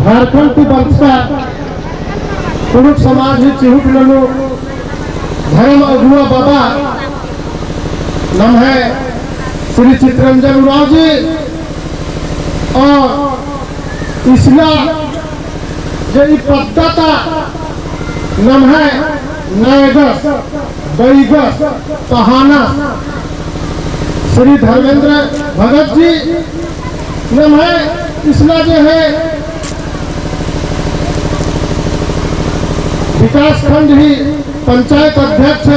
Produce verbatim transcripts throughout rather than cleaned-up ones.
झारखंड ती बरचका कुँड़ुख़ समाज ही चिहुट ननू धर्म अगुवा बाबा नम्है श्री चितरंजन उराँव जी और इसला जे ई पद्दा ता नम्है नायगस, बईगस, पहानस, श्री धर्मेंद्र भगत जी, नम्है इसला जे है विकास खंड ही पंचायत अध्यक्ष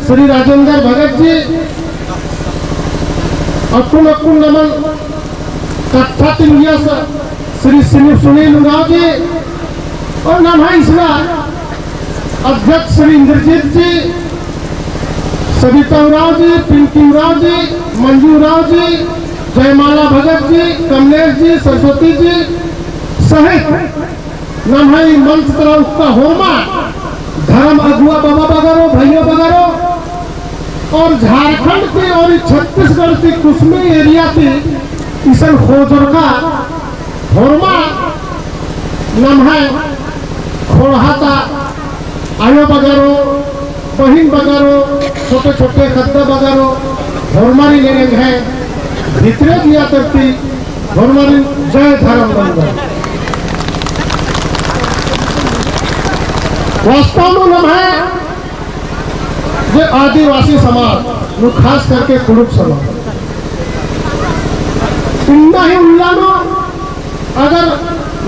श्री राजेंद्र भगत जी, अक्कुन अक्कुन नमन कत्था तिंगियस श्री सुनील उराँव जी और नम्है इसला अध्यक्ष श्री इंद्रजीत जी, सविता उराँव जी, पिंकी उराँव जी, मंजू उराँव जी, जयमाला भगत जी, कमलेश जी, सरस्वती जी सहित नम्है मंच तरा उक्का होरमा धर्म अगुवा बाबा बगरो, भैया बगरो, और झारखंड ती और ई छत्तीसगढ़ ती कुसमी area ती इसन खोजरका होरमा नम्है खोड़हा ता आयो बगरो, बहिन बगरो, छोटे छोटे ख़द्द बगरो, होरमारिन एंग्है भितरे जिया तरती होरमारिन जय धर्म बंदन। वास्तव में नम्है जे आदिवासी समाज नू, खास करके कुँड़ुख़ समाज, इन्ना ही उल्ला नू अगर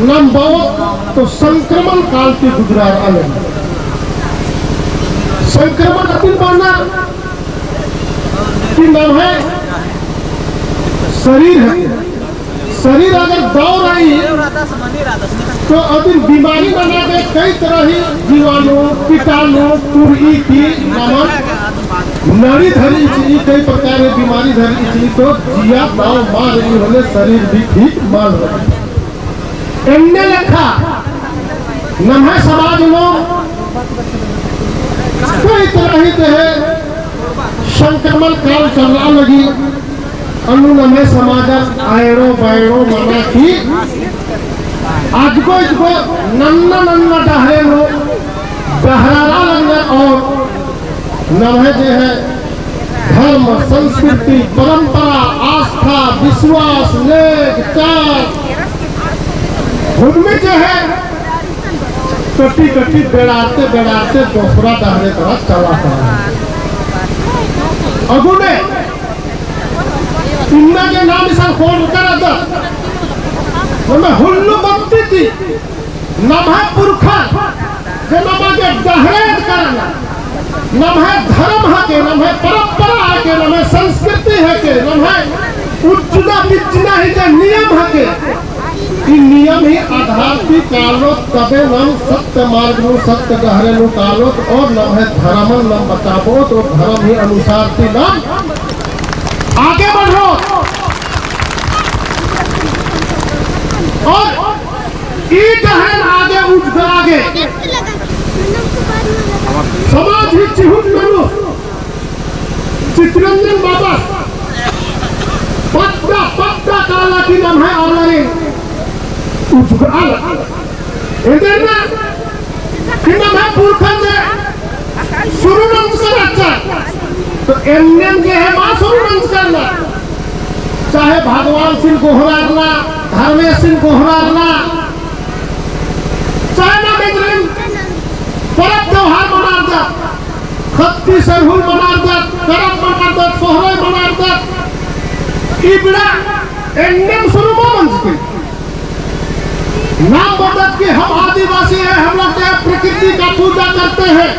नाम बओत तो संक्रमण काल ती गुजरारआ लगी। संक्रमण अदिन बअनर कि नम्है शरीर है, शरीर अगर दौ रई तो अदिन बीमारी नना गे कई तरह ही जीवाणु, कीटाणु, तुरई की नमन नड़ी धरी चिई, कई प्रकार ही बीमारी धरी चिई, तो जिया दौ मा रई होले शरीर भी ठीक मल रई। एन्ने लेखा नम्है समाज नू कई तरह ही देहे संक्रमण काल चलरआ लगी। अन्नु नम्है समाजन आयड़ो बायड़ो मना की अजगो इजगो नन्ना नन्ना डहरे नू डहरारआ लगनर और नम्है जे है धर्म, संस्कृति, परंपरा, आस्था, विश्वास, नेग, चार, हुनमे जे है कटी कटी बेड़ारते बेड़ारते दोसरा डहरे तरा चला तरा। अगुने इन्ना जे नाम इसन खोंड़रकर अदर, नम्है हुल्लो बत्ती ती नम्है पुरखर जे नमा गे डहरे एदकर रअनर, नम्है धर्म हके, नम्है परंपरा हके, नम्है संस्कृति हके, नम्है उज्जना बिज्जना ही जे नियम हके, ई नियम ही आधार ती कालोत, तबे नाम सत्य मार्ग नू, सत्य डहरे नू कालोत और नम्है धर्मन नाम बचाबओत और धर्म ही अनुसार ती नाम आगे बढ़ोत। और ई डहरेन आगे उज्जआ गे समाज ही चिहुट ननू चितरंजन बाबा पद्दा पद्दा काला की नम्है आलरे उज्जआ लगी। एन्देरना कि नम्है पुरखर जे सुरु नंजकर रहचा, तो एन्नेम गे है मा सुरु नंजकर ना। चाहे भगवानसिन गोहरारना, धर्मेसिन गोहरारना, चाहे ना बेदरिन परब त्योहार मनारदत, खत्ती सरहुल मनारदत, करम मनारदत, सोहरई मनारदत, इबड़ा एन्नेम सुरु मा मंजकी। नाम बअदत कि हम आदिवासी हैं, हम लोग जो है प्रकृति का पूजा करते हैं,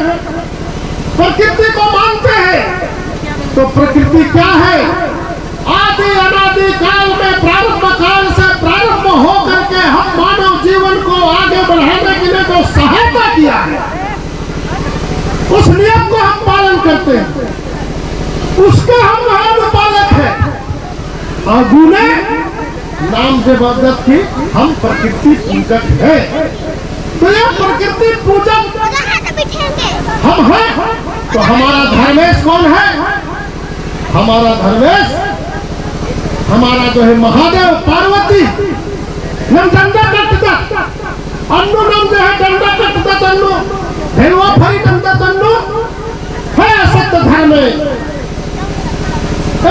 प्रकृति को मानते हैं। तो प्रकृति क्या है? आदि अनादि काल में प्रारंभ काल से प्रारंभ होकर के हम मानव जीवन को आगे बढ़ाने के लिए जो सहायता किया है, उस नियम को हम पालन करते हैं, उसके हम अनुपालक हैं। अगुने नाम जे बअदत कि हम प्रकृति पूजक हैं। तो यह प्रकृति पूजक हम हैं, तो हमारा धर्मेश कौन है? हमारा धर्मेश, हमारा जो है महादेव, पार्वती, नम डंडा कट्टदत, अन्नु नाम जो है डंडा कट्टदत अन्नु, भेलवा फरी डंडा तन्नु, है असत्य धर्मे।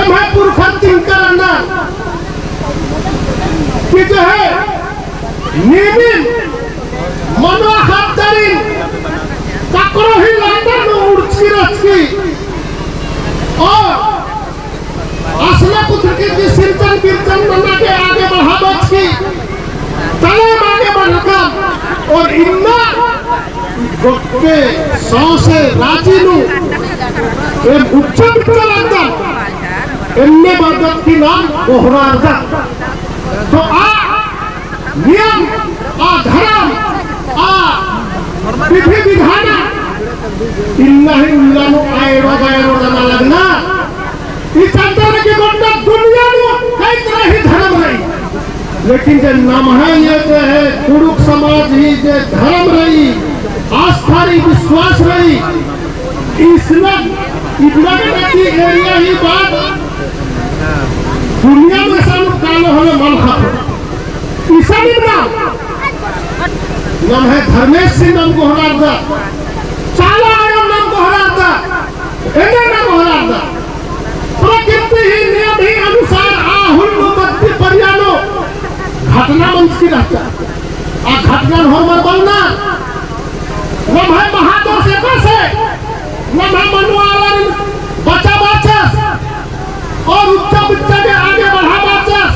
एम्है पुरखर तिंकर अन्ना कि जो है नीमिन मनवा ख़द्दरिन ककरो ही लाता नू उड़चकी रचकी और असला पुत्र के सिरजन बिरजन नना के आगे बढ़ाबचकी, तले आगे बढ़कम और इन्ना गोट्टे सौंसे राजी नू एम उच्चा बिच्चा लगदम, एन्ने बरदत की नाम गोहरारदत। तो आ नियम, आ धरम, आ विधि विधान, इन्ना ही उल्ला नू आयरो बायरो नना लगना। ई चंदन की गोट्टा दुनिया नू कई तरह ही धरम रई। लेकिन जे नम्है ये जे है कुँड़ुख़ समाज ही जे धरम रई, आस्था रई, विश्वास रई, इसने इबड़ा के area ही बात दुनिया में सानू कालो हमें मल खातो। इसन इबड़ा नम्है धर्मेस ही नाम गोहरारदत, चाला आयो नाम गोहरारदत, एन्ने नाम गोहरारदत। प्रकृति ही नियम ही अनुसार आ हुल नू बत्ती परिया नू घटना मंजकी रहचा। आ घटना होरमर बलना नम्है महादोष एकासे नम्है मनवा आलर बचाबाचस और उच्चा बिच्चा के आगे बढ़ाबाचस।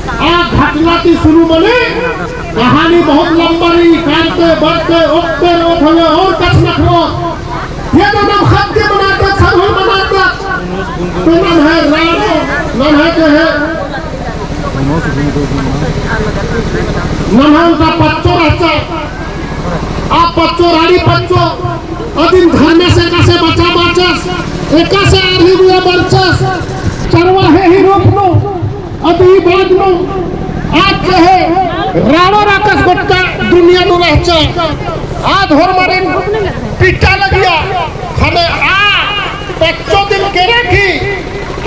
आ घटना ती शुरू मनी, कहानी बहुत लंबा रई, कालते बढ़ते ओक्ते रोत हवे और कछनखरोत। ये तो नाम ख़द्दी मनारदत, सरहुल मनारदत। तो नम्है राणो, नम्है जो है, नम्है उनका पच्चो रहचा। आ पच्चो, रानी पच्चो, अदिन धर्मेस एकासे बचाबाचस, एकासे आर ही बुआ बरचस, चरवाहे ही रूप नू, अदी बाद नू, आज जो है, राणो राकस गोट्टा दुनिया नू रहचा। आद होरमारिन पिट्टा लगिया, ख़ने आ पच्चो दिन केरा की,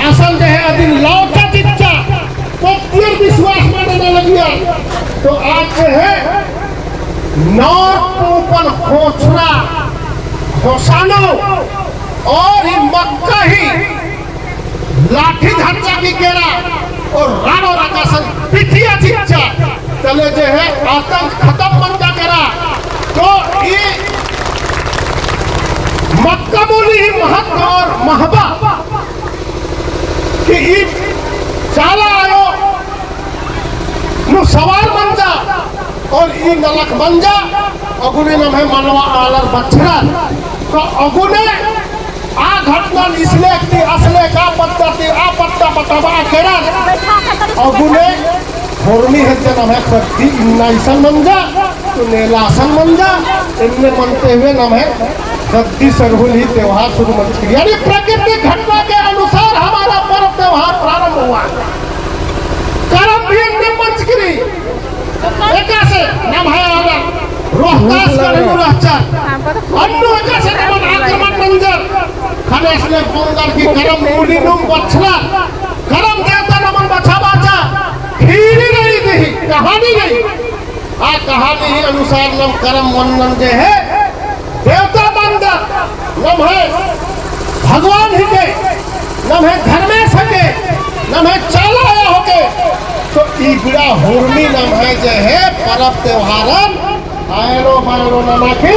असन जो है, अदिन लौचा चिच्चा, पत्तियर विश्वास मल नना लगिया। तो आज जो है, नौर पूपन खोछरा, खोसानो और ही मक्का ही लाठी धरचा की केरा और राणो राकसन पिटिया चिच्चा। तले जे है आतंक खतम मंजा केरा। तो ई मक्का मूली ही महत्व और महबा कि ई चाला आयो नू सवार मंजा और ई नलख मंजा, अगुने नम्है मनवा आलर बछरर। तो अगुने आ घटना इसले ती असले का पत्ता ती आ पत्ता बताबआ केरर। अगुने होरमी हेद्दे नम्है ख़द्दी इन्ना इसन मंजा, तो नेला असन मंजा, एन्ने मनते हुए नम्है ख़द्दी सरहुल ही त्योहार शुरू मंजकी रई। यानी प्राकृतिक घटना के अनुसार हमारा पर्व त्योहार प्रारंभ हुआ। करम भी एन्ने मंजकी रई। एकासे नम्है आलर रोहतास गढ़ नू रहचर। अन्नु एकासे नमन आक्रमण नंजर। ख़ने असले बंदर की करम मूली नू बछरर। करम देवता नमन बछाबाचा। ख़ीरी रई दिही, कहानी रई। आ कहानी ही अनुसार नम करम मन्नन जे है, देवता मन्दत, नम्है भगवान हिके, नम्है धर्मेस हिके, नम्है चाला आयो हिके, तो इबड़ा हुरमी नम्है जे है परब त्योहारन आयरो बायरो नना की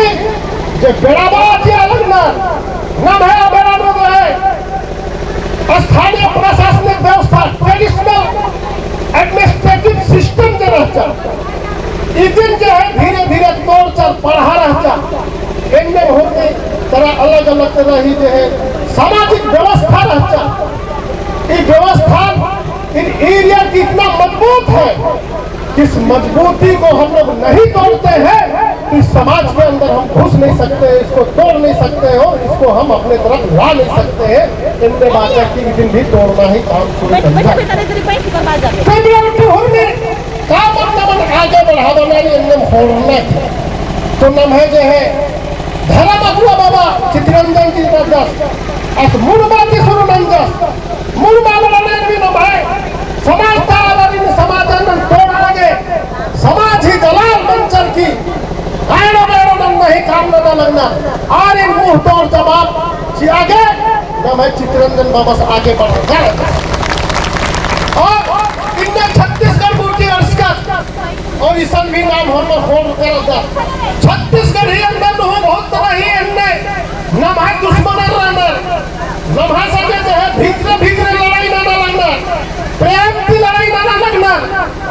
जे बेड़ा बाचिया लगनर, नम्है बेड़ा नू जो है स्थानीय प्रशासनिक व्यवस्था, traditional administrative system जे रहचा, इदिन जे है धीरे धीरे तोड़चर पड़हा रहचा। एन्ने होते तरह अलग अलग तरह ही जे है सामाजिक व्यवस्था रहचा। ये व्यवस्था इन area की इतना मजबूत है, इस मजबूती को हम लोग नहीं तोड़ते हैं, तो इस समाज के अंदर हम घुस नहीं सकते, इसको तोड़ नहीं सकते और इसको हम अपने तरफ ला नहीं सकते हैं। इनने बाचा कि इदिन भी तोड़ना ही काम शुरू करना है। तो ये उठे हुरमी काम अपना मन आगे बढ़ावा ना, ये इनने होरना है। तो नम्है जे है धर्म अगुवा बाबा चितरंजन जी नंजस, अस मुड़मा ती शुरू नंजस, मुड़मा वाला ने भी नम्है समाज ता आलारिन समाजन तोड़ लगे, समाज ही दलाल मंचर की लगनर, आरिन मुँह तोड़ जवाब चिआ गे, नम्है चितरंजन बाबस आगे बढ़ाबआ। और इन्ना छत्तीसगढ़ गूटी अंड़सकर, और इसन भी नाम होरमर होर करदत। छत्तीसगढ़ ही अंदर नू बहुत तरह ही एन्ने नम्है दुश्मनर रअनर। नम्है साथे जे है भीतरे भीतरे लड़ाई नना लगनर, प्रेम ती लड़ाई नना लगनर,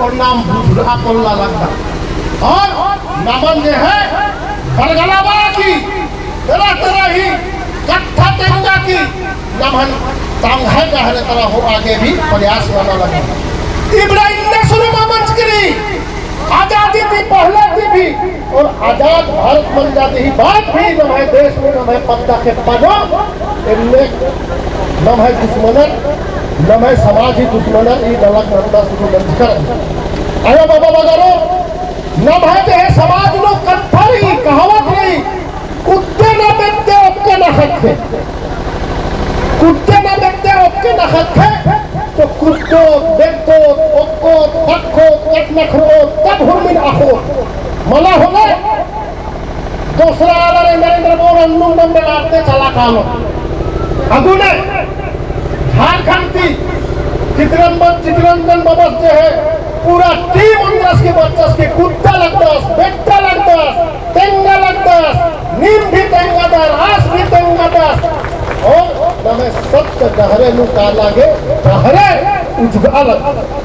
और नाम बुझुरआ पोल्ला लगदत। और नमन जे है बरगलाबआ की तरह तरह ही कत्था तेंगा की नमन तंग्है डहरे तरह होआ गे भी प्रयास नना लगदत। इबड़ा इन्ने सुरु मा मंजकी रई, आजादी ती पहले ती भी और आजाद भारत मंजा ती ही बाद भी नम्है देश नू नम्है पद्दा खेप्पा नू एन्ने नम्है दुश्मनर, नम्है समाज ही दुश्मनर ई नलख नन्ना सुरु मंजकर। अयो बाबा बगरो, नम्है जे है समाज नू कत्था रई, कहावत रई, कुद्दे ना बेद्दे ओक्के ना ख़क्खे। कुद्दे ना बेद्दे ओक्के ना ख़क्खे, तो कुद्दोत, बेद्दोत, ओक्कोत, ख़क्खोत, कटनखरओत, तब हुरमिन अख़ोत। मला होले, दोसरा आलर एन्देर एन्देर बओर अन्नुम नम बेलाते चला कालो। अगुने, झारखंड ती चितरंजन, चितरंजन बबस जे है, पूरा टीम ओन्द्रस की बच्चस की कुद्दा लगदस, बेद्दा लगदस, तेंगा लगदस, नीम भी तेंगादर, आस भी तेंगादस, और नम्है सत्य डहरे नू काला गे, डहरे उजगआ लगदस।